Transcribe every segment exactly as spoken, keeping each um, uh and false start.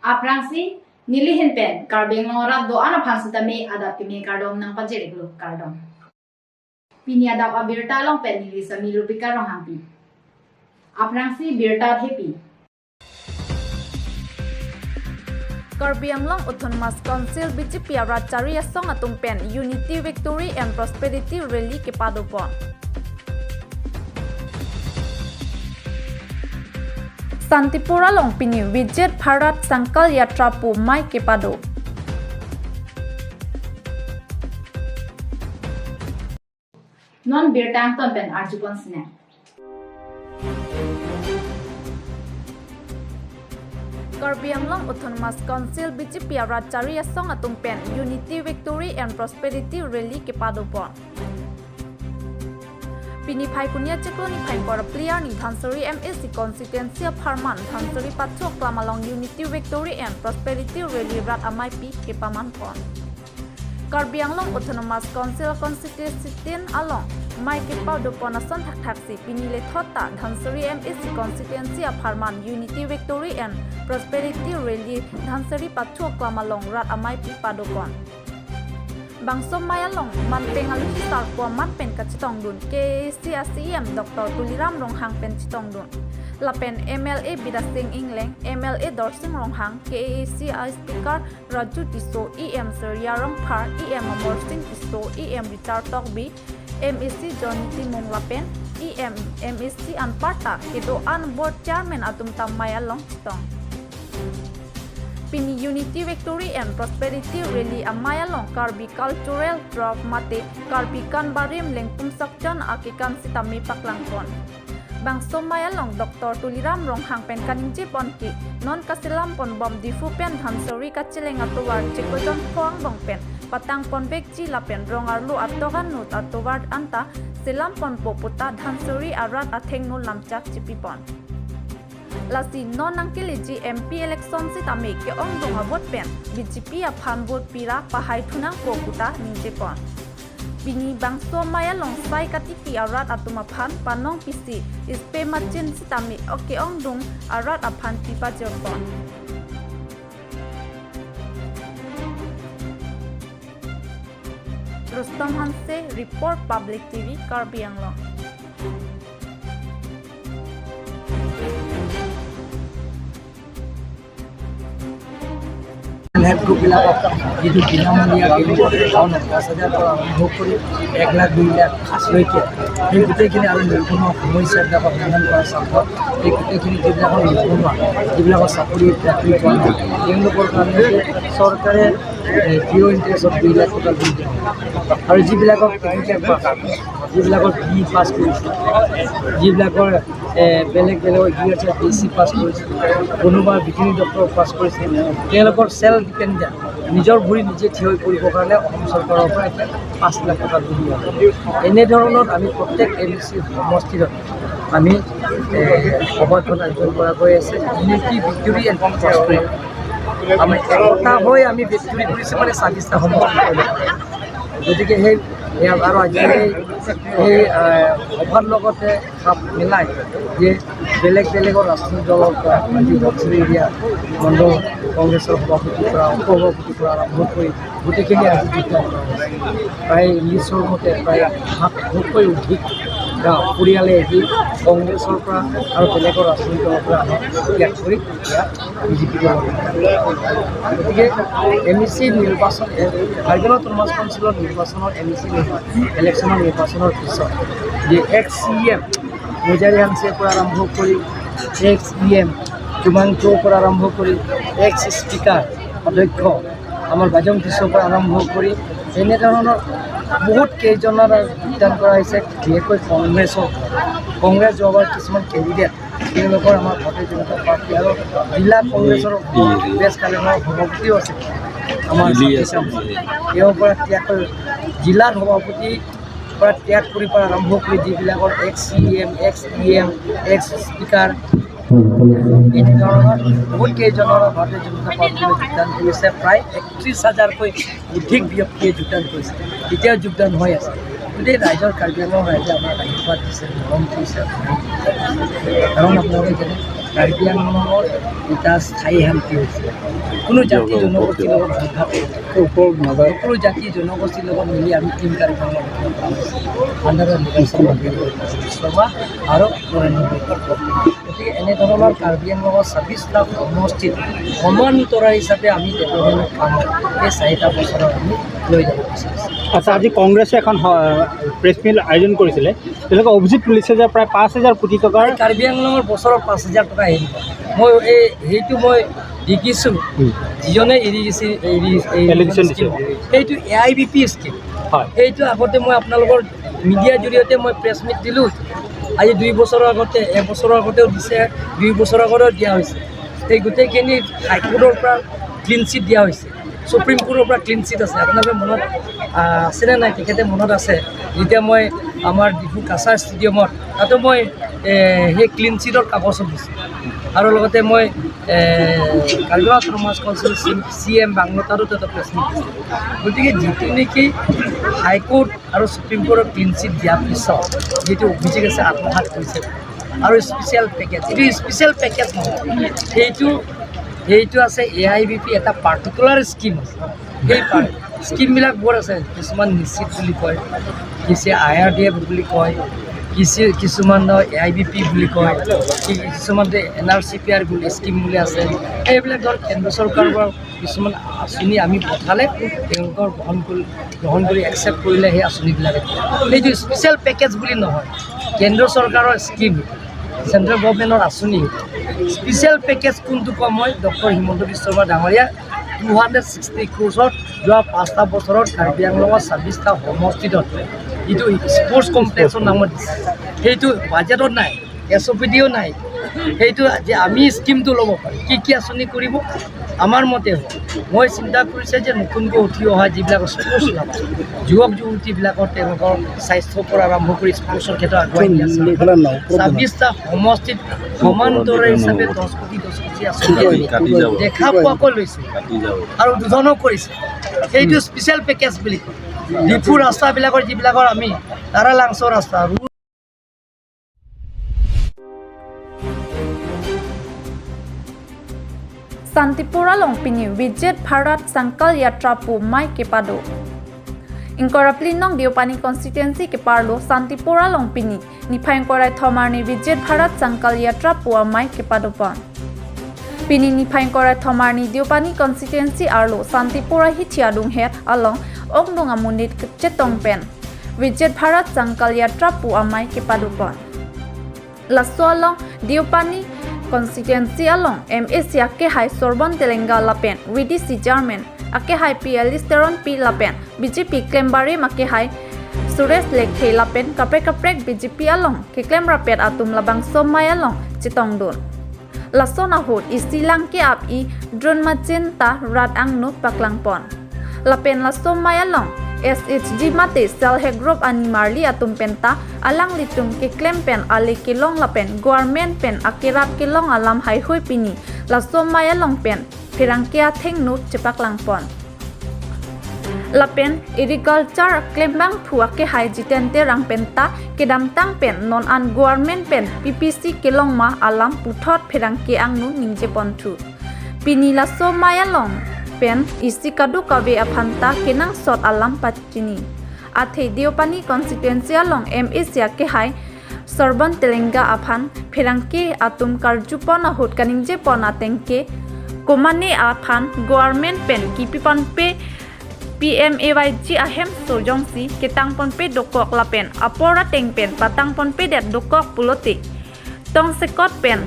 Aphrangsi neli ahin pen Karbi Anglong arat do-an aphan sitame adap kimi kardom nangpajir-iklo, kardom. Pini adap abirta along pen neli Sami Lupika Ronghangpi. Aphrangsi birta thepi. Karbi Anglong Autonomous Council B J P arat chari asong atum pen Unity Victory and Prosperity Rally kepadopon. Santipur along pini Viksit Bharat Sankalp Yatra pu mei kepado. Non birta angton pen arjupon sine. Karbi Anglong Autonomous Council B J P arat chari asong atum pen Unity Victory and Prosperity Rally kepadopon. Pini Phaikuni achiklo niphai ingkoi ra phli arni Dhansiri M A C constituency apharman Dhansiri Pathu Aklam along Unity Victory and Prosperity Rally rat ameipi kepamanpon. Karbi Anglong Autonomous Council constituency tin along mei kepadopon ason thakthaksi pini lethot ta Dhansiri M A C constituency apharman Unity Victory and Prosperity Rally Dhansiri Pathu Aklam along rat ameipi padopon. Bangso mei along manpeng aluhi sarpo aman pen kachetongdun K A A C a C E M Doctor Tuliram Ronghang pen chetongdun. Lapen M L A Bidya Sing Engleng, M L A Dorsing Ronghang, K A A C a Speaker Raju Tisso, E M Surjya Rongphar, E M Amarsing Tisso, E M Richard Tokbi, M A C Johnny Timung lapen E M, M A C anparta kedo-an board chairman atum ta mei along chetong. Pini Unity Victory and Prosperity Rally amei along Karbi Cultural Troupe mate Karbi Kanbarim Lengpum Sakchon akekan sitame paklangpon. Bangso mei along Doctor Tuliram Ronghang pen kaningjepon ke non kaselamponbom Diphu pen Dhansiri kacheleng atovar chiklo jon pho angbong pen patangponvekji lapen rong arlo atok anut atovar anta selamponpo puta Dhansiri arat athengno lamchak chipipon. Lasi non nangkeleji M P election sitame ke-ongdung a-vote pen B J P aphan vote pira pahai thunangpo puta ningjepon. Pini bangso mei along sai katiti arat atum aphan panong pisi ispe machin sitame oke ongdung arat aphan pipajirpon. Rustom Hanse, report Public T V, Karbi Anglong. Help গ্ৰুপবিলাকক যিটো বিনামূলীয়া কেন্দ্ৰ টাউনত দহ হাজাৰৰ পৰা আৰম্ভ কৰি এক লাখ দুই লাখ সাঁচলৈকে সেই গোটেইখিনি আৰু নিবনুৱা সমস্যাবিলাকৰ সমাধান কৰাৰ স্বাৰ্থত এই গোটেইখিনি যিবিলাকৰ নিবনুৱা, যিবিলাকৰ চাকৰি বাকৰি পোৱা নাই, তেওঁলোকৰ কাৰণে চৰকাৰে জিৰ' ইণ্টাৰেষ্টত দুই লাখ টকা লোন দিয়া হয়। আৰু যিবিলাকক টেকনিকেল পাছ, যিবিলাকৰ বি পাছ কৰিছে, যিবিলাকৰ এ, বেলেগ বেলেগ এগ্ৰিকালচাৰ বি এছ চি পাছ কৰিছে, কোনোবা ভেটেৰিনেৰী ডক্টৰ পাছ কৰিছে, তেওঁলোকৰ চেল্ফ ডিপেণ্ডেণ্ট, নিজৰ ভৰিত নিজে থিয় হৈ পৰিবৰ কাৰণে অসম চৰকাৰৰ পৰা এতিয়া পাঁচ লাখ টকা লোন দিয়া হয়। এনেধৰণত আমি প্ৰত্যেক এম ই চি সমষ্টিত আমি, এ, সভাখন আয়োজন কৰা গৈ আছে, ইউনিটি ভিক্টৰী এণ্ড প্ৰস্পেৰিটি। আমি একতা হৈ আমি ভিক্টৰী কৰিছোঁ মানে ছাব্বিছটা সমষ্টি। গতিকে সেই, সেই আৰু আজি এই, এই, আহ, সভাৰ লগতে খাপ মিলাই যে বেলেগ বেলেগৰ ৰাজনৈতিক দলৰ পৰা আজি ধনশিৰি এৰিয়া মণ্ডল কংগ্ৰেছৰ সভাপতিৰ পৰা, উপ সভাপতিৰ পৰা আৰম্ভ কৰি গোটেইখিনি আজি যোগদান কৰা হৈছে। প্ৰায় লিষ্টৰ মতে প্ৰায় সাতশতকৈ অধিক গাঁও পৰিয়ালে আজি কংগ্ৰেছৰ পৰা আৰু বেলেগৰ ৰাজনৈতিক দলৰ পৰা আমাক ত্যাগ কৰি এতিয়া বি জে পি দলত। গতিকে এম ই চি নিৰ্বাচন, এ, ট্ৰাইবেল অট'নমাছ কাউন্সিলৰ নিৰ্বাচনৰ, এম ই চি নিৰ্বাচন, ইলেকশ্যনৰ নিৰ্বাচনৰ পিছত যে এক্স চি ই এম মজাৰী হানছেৰ পৰা আৰম্ভ কৰি এক্স ই এম জুমাংচুৰ পৰা আৰম্ভ কৰি এক্স স্পীকাৰ অধ্যক্ষ আমাৰ বাইজং তিছ'ৰ পৰা আৰম্ভ কৰি এনেধৰণৰ বহুত কেইজনৰ যোগদান কৰা হৈছে। বিশেষকৈ কংগ্ৰেছৰ, কংগ্ৰেছ যোৱাবাৰ কিছুমান কেণ্ডিডেট তেওঁলোকৰ আমাৰ ভাৰতীয় জনতা পাৰ্টি আৰু জিলা কংগ্ৰেছৰ প্ৰেছ কালেক্টৰ সভাপতিও আছে আমাৰ ছাব্বিছ। তেওঁৰ পৰা ত্যাগ কৰি জিলাৰ সভাপতি পৰা ত্যাগ কৰি পৰা আৰম্ভ কৰি যিবিলাকৰ ex C E M, ex E M, ex speaker, এনেধৰণৰ বহুত কেইজনৰ ভাৰতীয় জনতা পাৰ্টিলৈ যোগদান কৰিছে। প্ৰায় একত্ৰিছ হাজাৰকৈ অধিক ব্যক্তিয়ে যোগদান কৰিছে, এতিয়াও যোগদান হৈ আছে। গোটেই ৰাইজৰ, কাৰ্বি আংলং ৰাইজে আমাক আশীৰ্বাদ দিছে, মৰম কৰিছে। কাৰণ আপোনালোকে জানে, কাৰ্বি আংলঙত এটা স্থায়ী শান্তি হৈছে। কোনো জাতি জনগোষ্ঠীৰ লগত সংঘাত হোৱা নাই। সকলো জাতি জনগোষ্ঠীৰ লগত মিলি আমি টিম কাৰ্বি আংলং আণ্ডাৰ লিডাৰশ্বিপ শৰ্মা আৰু নৰেন্দ্ৰ মোদী। গতিকে এনেধৰণৰ কাৰ্বি আংলঙৰ ছাব্বিছটা সমষ্টিত সমান্তৰাল হিচাপে আমি ডেভেলপমেণ্টৰ কাম এই চাৰিটা বছৰত আমি লৈ যাব বিচাৰিছোঁ। আচ্ছা, আজি কংগ্ৰেছে এখন প্ৰেছ মিট আয়োজন কৰিছিলে। তেওঁলোকে অভিযোগ তুলিছে যে প্ৰায় পাঁচ হাজাৰ কোটি টকাৰ কাৰ্বি আংলঙৰ বছৰত পাঁচ হাজাৰ টকা হেৰি কৰে। মই এই সেইটো মই দেখিছোঁ। উম। যিজনে এৰি দিছে, এৰি, এৰি এলিগেশ্যন দিছে। স্কিম, সেইটো A I B P scheme. হয়। সেইটো আগতে মই আপোনালোকৰ মিডিয়াৰ জৰিয়তে মই প্ৰেছ মিট দিলোঁ। আজি দুই বছৰৰ আগতে, এবছৰৰ আগতেও দিছে, দুই বছৰৰ আগতেও দিয়া হৈছে। সেই গোটেইখিনি হাইকোৰ্টৰ পৰা ক্লিন চিট দিয়া হৈছে। ছুপ্ৰিম কোৰ্টৰ পৰা ক্লিন চিট আছে। আপোনালোকে মনত, আহ, আছেনে নাই? তেখেতে মনত আছে, যেতিয়া মই আমাৰ ডিফু কাছাৰ ষ্টেডিয়ামত, তাতো মই, এ, সেই ক্লিন চিটৰ কাগজখন দিছোঁ। আৰু লগতে মই, এ, কাৰ্বি আংলং অট'নমাছ কাউন্সিল চি, চি এম বাংলো, তাতো এটা প্ৰেছ মিট দিছোঁ। গতিকে যিটো নেকি হাইকোৰ্ট আৰু ছুপ্ৰিম কোৰ্টৰ ক্লিন চিট দিয়াৰ পিছত যিটো অভিযোগ আছে, আত্মসাৎ কৰিছে আৰু স্পেচিয়েল পেকেজ, এইটো স্পেচিয়েল পেকেজ নহয়, সেইটো, সেইটো আছে এ আই বি পি এটা পাৰ্টিকুলাৰ স্কিম আছে। সেই পা-, স্কিমবিলাক বহুত আছে, কিছুমান নিশ্চিত বুলি কয়, কিছু আই আৰ ডি এফ বুলি কয়, কিছু, কিছুমান এ আই বি পি বুলি কয়, কি-, কিছুমান N R C P R বুলি স্কিম বুলি আছে। এইবিলাক ধৰ কেন্দ্ৰ চৰকাৰৰ কিছুমান আঁচনি আমি পঠালে তেওঁলোকৰ গ্ৰহণ কৰি, গ্ৰহণ কৰি একচেপ্ট কৰিলে সেই আঁচনিবিলাকে। সেইটো স্পেচিয়েল পেকেজ বুলি নহয়, কেন্দ্ৰ চৰকাৰৰ স্কিম, চেণ্ট্ৰেল গভৰ্ণমেণ্টৰ আঁচনি। স্পেচিয়েল পেকেজ কোনটো কম হয়? ডক্টৰ হিমন্ত বিশ্ব শৰ্মা ডাঙৰীয়া টু হাণ্ড্ৰেড ছিক্সটি ক্ৰ'ৰ্ছত যোৱা পাঁচটা বছৰত কাৰ্বি আংলঙৰ ছাব্বিছটা সমষ্টিত যিটো স্পৰ্টছ কমপ্লেক্সৰ নামত দিছে, সেইটো বাজেটত নাই, এছ অ' পি ডিও নাই। সেইটো যে আমি স্কিমটো ল'ব পাৰোঁ, কি কি আঁচনি কৰিব, আমাৰ মতে হ'ব। মই চিন্তা কৰিছে যে নতুনকৈ উঠি অহা যিবিলাক স্পৰ্টছ ক্লাব, যুৱক যুৱতীবিলাকৰ তেওঁলোকৰ স্বাস্থ্যৰ পৰা আৰম্ভ কৰি স্পৰ্টছৰ ক্ষেত্ৰত আগুৱাই নি আছে। ছাব্বিছটা সমষ্টিত সমান্তৰাল হিচাপে দহ কোটি, দহ কোটি আঁচনি আমি দেখা পোৱাকৈ লৈছোঁ আৰু উদ্বোধনো কৰিছে। সেইটো স্পেচিয়েল পেকেজ বুলি কয়। ডিফু ৰাস্তাবিলাকৰ যিবিলাকৰ আমি তাৰা লাংচৰ ৰাস্তা, Santipur along pini Viksit Bharat Sankalp Yatra pu amei kepado. Ingkoi ra phli nong Deopani constituency keparlo Santipur along pini niphai ingkoi ra thom arni Viksit Bharat Sankalp Yatra pu amei kepadopon. Pini niphai ingkoi ra thom arni Deopani constituency arlo Santipur ahithi adunghet along ongdung amonit chetong pen Viksit Bharat Sankalp Yatra pu amei kepadopon. Laso along Deopani constituency along M A C akehai Sorbon Telenga lapen V D C chairman akehai P L Teronpi lapen B J P klembarim akehai Suresh Lekhe lapen kaprek kaprek B J P along keklem rapet atum labangso amei along chetongdun. Lason ahut isi lang ke-ap-i Drunmachin ta rat angno paklangpon. Lapen laso amei along S H G mate self help group animarli atum penta alanglitum keklem pen ale kelong lapen government pen akerap kelong alam haihui pini laso amei along pen pherangke athengno chepaklangpon. Lapen agriculture klembangphu akehai Jiten Terang penta kedamtang pen non an government pen P P C kelong ma alam puthot pherangke angno ningjeponthu. Pini laso amei along pen isi kadokave aphanta kenangsot alam pachini. Athe Deopani constituency along M A C akehai Sorbon Telenga aphan pherangke atum karjupon ahut kaningjepon ateng ke, komane aphan government pen kipiponpe P M A Y G ahemso jongsi ketangponpe dokok lapen apor ateng pen patangponpedet dokok pulote tongsekot pen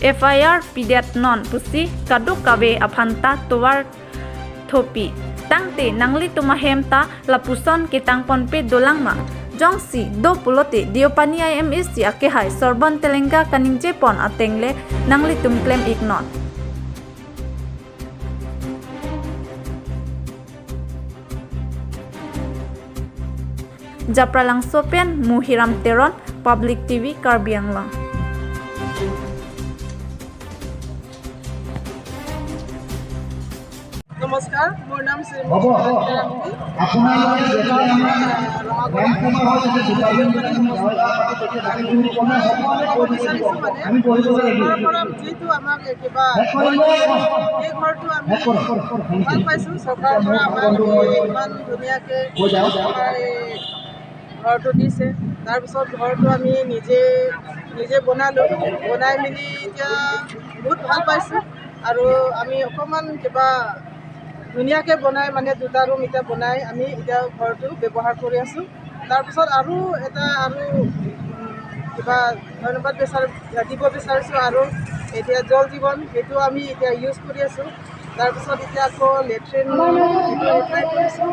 F I R pidet non pusi kadokave aphanta tovar thopi. Tangte nanglitum ahem ta lapuson ketangponpe dolang ma? Jongsi do pulote Deopani I M A C akehai Sorbon Telenga kaningjepon ateng le nanglitum klem-ik non. Japralangso pen Muhiram Teron, Public T V Karbi Anglong. নমস্কাৰ, মোৰ নাম শ্ৰীমতী হ'ব। প্ৰিয়ংকা ৰাংগী। আপোনালোকে যেতিয়া আমাৰ গ্ৰাম সভা হয়, তেতিয়া ডিপাৰ্টমেণ্ট বিলাক আমি গাঁৱে গাঁৱে মাতো, তেতিয়া তাকে কোনো কণা হ'ব, আমি কৈ দিব লাগিব। আমি বহিব লাগিব। চৰকাৰৰ পৰা যিটো আমাক কিবা শেষ কৰিম, শেষ কৰিম। এই ঘৰটো আমি শেষ কৰিম। Thank you। ভাল পাইছোঁ। চৰকাৰৰ পৰা আমাক ইমান ধুনীয়াকৈ কৈ যাওক। আমাৰ এই ঘৰটো দিছে। তাৰপিছত ঘৰটো আমি নিজে, নিজে বনালোঁ। বনাই মেলি এতিয়া বহুত ভাল পাইছোঁ। আৰু আমি অকণমান কিবা ধুনীয়াকৈ বনাই, মানে, দুটা ৰুম এতিয়া বনাই আমি এতিয়া ঘৰটো ব্যৱহাৰ কৰি আছোঁ। তাৰপিছত আৰু এটা আৰু, উম, কিবা ধন্যবাদ বিচাৰ-, দিব বিচাৰিছোঁ। আৰু এতিয়া জল জীৱন, সেইটো আমি এতিয়া ইউজ কৰি আছোঁ। তাৰপিছত এতিয়া আকৌ লেট্ৰিন, সেইটো এপ্লাই কৰিছোঁ।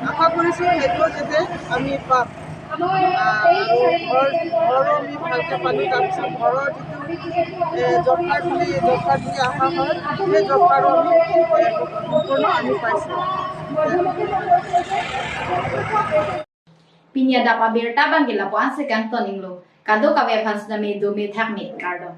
আশা কৰিছোঁ সেইটো যাতে আমি পাম। আহ, আৰু ঘৰ, ঘৰো আমি ভালকৈ পালোঁ। তাৰপিছত ঘৰৰ যিটো, এ, জব কাৰ্ড বুলি, জব কাৰ্ড বুলি অহা হয়, সেই জব কাৰ্ডো আমি, এ, সম্পূৰ্ণ আমি পাইছোঁ। Pini adap abirta abang ke lapu-an si kangton-iklo. Kadokave aphan sitame dome thakme, kardom.